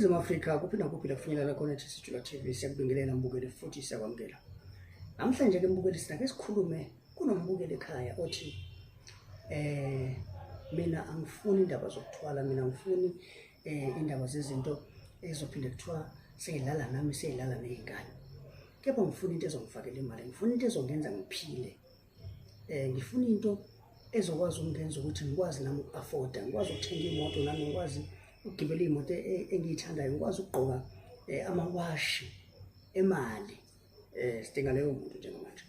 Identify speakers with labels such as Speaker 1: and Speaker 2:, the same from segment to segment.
Speaker 1: Ningizimu Afrika kuphi nakuphi la kufinyelela khona Sijula TV, siyakubingelela mbukeli futhi siyakwamukela. Namhlanje ke mbukeli sinake sikhulume kunombukeli ekhaya othi mina angifuni indaba zokuthwala, mina angifuni indaba zezinto ezophinde kuthiwa seyilala nami, seyilala nezingane. Kepha ngifuna into ezongifakela imali, ngifuna into ezongenza ngiphile. Ngifuna into ezokwazi ukungenza ukuthi ngikwazi nami uku-afforda, ngikwazi ukuthenga imoto nami, ngikwazi ukugibela iy'moto engiyithandayo, ngikwazi ukugqoka amawashi emali. Sidinga leyo muntu njengamanje.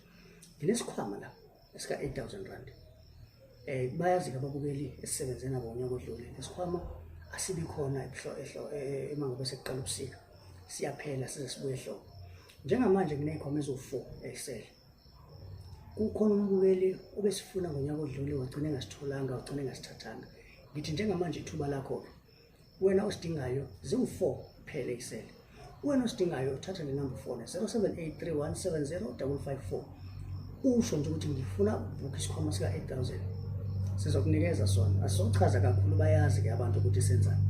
Speaker 1: Nginesikhwama la esika 8000 rand. Bayazi-ke ababukeli esisebenze nabo ngonyaka odlule, lesikhwama asibi khona uma ngabe sekuqala ubusika, siyaphela size sibuye ehlobo. Njengamanje nginey'khwama eziwu-4 ey'sele. Kukhona umbukeli obesifuna ngonyaka odlule wagcina engasitholanga, wagcina engasithathanga. Ngithi njengamanje ithuba lakho-ke, wena osidingayo ziwu-4 kuphela ey'sele. Wena osidingayo uthatha le number phone 0783170554, usho nje ukuthi ngifuna ukubhukha isikhwama sika 8000, sizokunikeza sona. Asizochaza kakhulu, bayazi-ke abantu ukuthi senzani.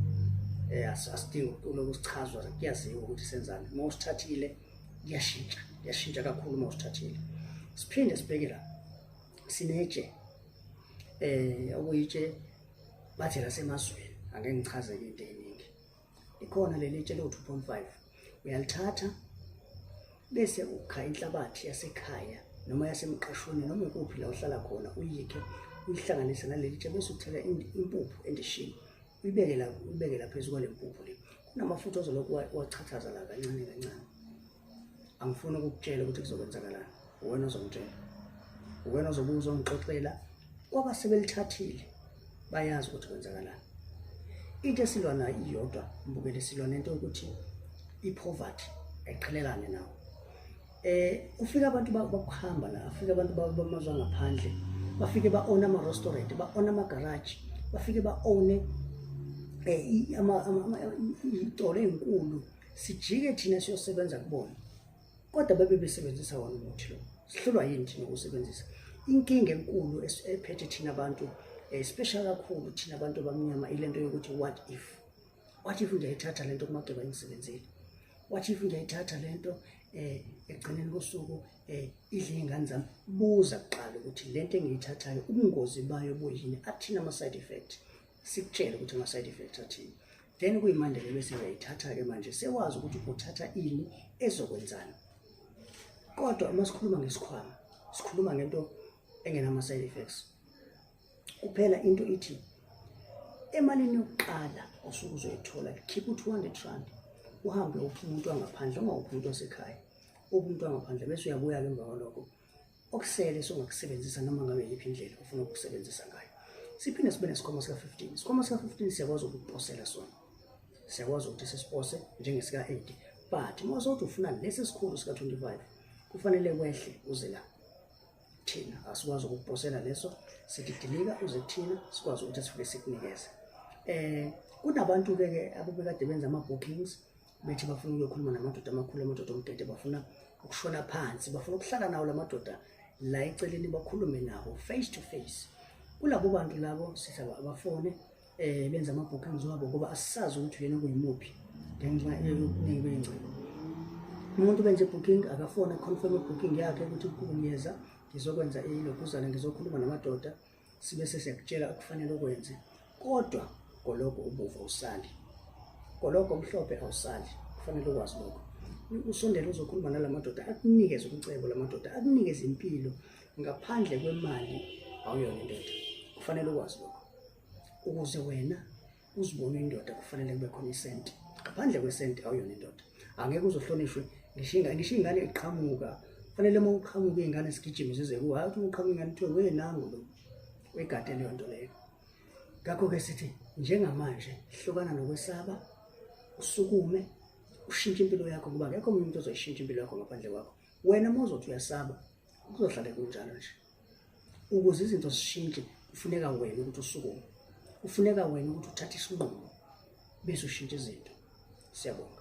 Speaker 1: Asidingi ukuloku sichazwa, kuyaziwa ukuthi senzani. Uma usithathile kuyashintsha, kuyashintsha kakhulu uma usithathile. Siphinde sibheke la, sinetshe okuyitshe bathi lasemazweni, angeke ngichaze-ke into ey'ningi. Ikhona leli tshe lo-2.5, uyalithatha bese ukha inhlabathi yasekhaya noma yasemqashweni noma ikuphi la uhlala khona, uyikhe uyihlanganise naleli tshe, bese uthela impuphu endishini, uyibeke la, uyibeke la phezu kwale mpuphu le. Kunamafutha ozolokhu wachathaza la kancane kancane. Angifuni ukukutshela ukuthi kuzokwenzakalani, uwena ozongitshela, uwena ozobuza uzongixoxela. Kwabasebelithathile bayazi ukuthi kwenzakalani. Into esilwa nayo iyodwa mbukeli, silwa nento yokuthi i-poverty ayiqhelelane nawo. Kufika abantu bakuhamba la, afika abantu bamazwe angaphandle, bafike ba-own ama-restaurant, ba-own ama-garage, bafike ba-own iy'tolo ey'nkulu. Sijike thina siyosebenza kubona, kodwa bebe besebenzisa wona umuthi lo. Sihlulwa yini thina ukusebenzisa? Inkinga enkulu ephethe thina abantu, especially kakhulu thina abantu abamnyama, ilento yokuthi what if, what if ngiyayithatha lento kumageba ingisebenzile, what if ngiyayithatha lento ekugcineni kosuku idle iy'ngane zami. Buza kuqala ukuthi lento engiyithathayo ubungozi bayo buyini, athini ama-side effect, sikutshele ukuthi ama-side effect athini. Then kuyimanje-ke bese uyayithatha-ke manje sewazi ukuthi uthatha ini ezokwenzani. Kodwa uma sikhuluma ngesikhwama, sikhuluma ngento engenama-side effects kuphela. Into ithi emalini yokuqala osuke uzoyithola, khipha u-200 rand, uhambe uphe umuntu wangaphandle, ungawuphi umuntu wasekhaya, uphe umuntu wangaphandle, bese uyabuya-ke emva kwalokho okusele songakusebenzisa noma ngabe yiphi indlela ofuna ukukusebenzisa ngayo. Siphinde sibe nesikhwama sika-15. Isikhwama sika-15 siyakwazi ukukuposela sona, siyakwazi ukuthi sisipose njengesika-80, but uma usothi ufuna lesi esikhulu sika-25 kufanele wehle uze la. Thina asikwazi ukukuposela leso, sithi dilika uze kuthina sikwazi ukuthi sifike sikunikeze. Kunabantu-ke ke abebekade benza ama-bookings bethi bafuna ukuyokhuluma namadoda amakhulu, amadoda omgede, bafuna ukushona phansi, bafuna ukuhlala nawo la madoda la eceleni, bakhulume nabo face to face. Kulabo bantu labo sithi abafone benza ama-bookings wabo, ngoba asisazi ukuthi uyena kuyimuphi ngenxa yobuningi bey'ngcingo. Umuntu benze i-booking akafone confirm i-booking yakhe ukuthi ngiyeza ngizokwenza ilokhuzana, ngizokhuluma namadoda, sibe sesiyakutshela okufanele ukwenze. Kodwa gologo ubovu awusali, gologo omhlophe awusali, kufanele ukwazi lokho. Usondele uzokhuluma nala madoda, akunikeze umcebo, la madoda akunikeze impilo. Ngaphandle kwemali awuyona indoda, kufanele ukwazi lokho. Ukuze wena uzibone indoda kufanele kube khona isenti, ngaphandle kwesenti awuyona indoda. Angeke uzohlonishwe ngisho ingane iqhamuka, kufanele uma uqhamuka iy'ngane zigijime zize kuwe, hhayi ukuthi uma uqhamuka ingane kuthiwe wenangu lo uyigade leyo nto leyo. Ngakho-ke sithi njengamanje hlukana nokwesaba, usukume ushintshe impilo yakho, ngoba akekho omunye umuntu ozoyishintsha impilo yakho ngaphandle kwakho. Wena uma uzothi uyasaba kuzohlale kunjalo nje. Ukuze izinto zishintshe kufuneka wena ukuthi usukume, kufuneka wena ukuthi uthathe isinqumo bese ushintsha izinto. Siyabonga.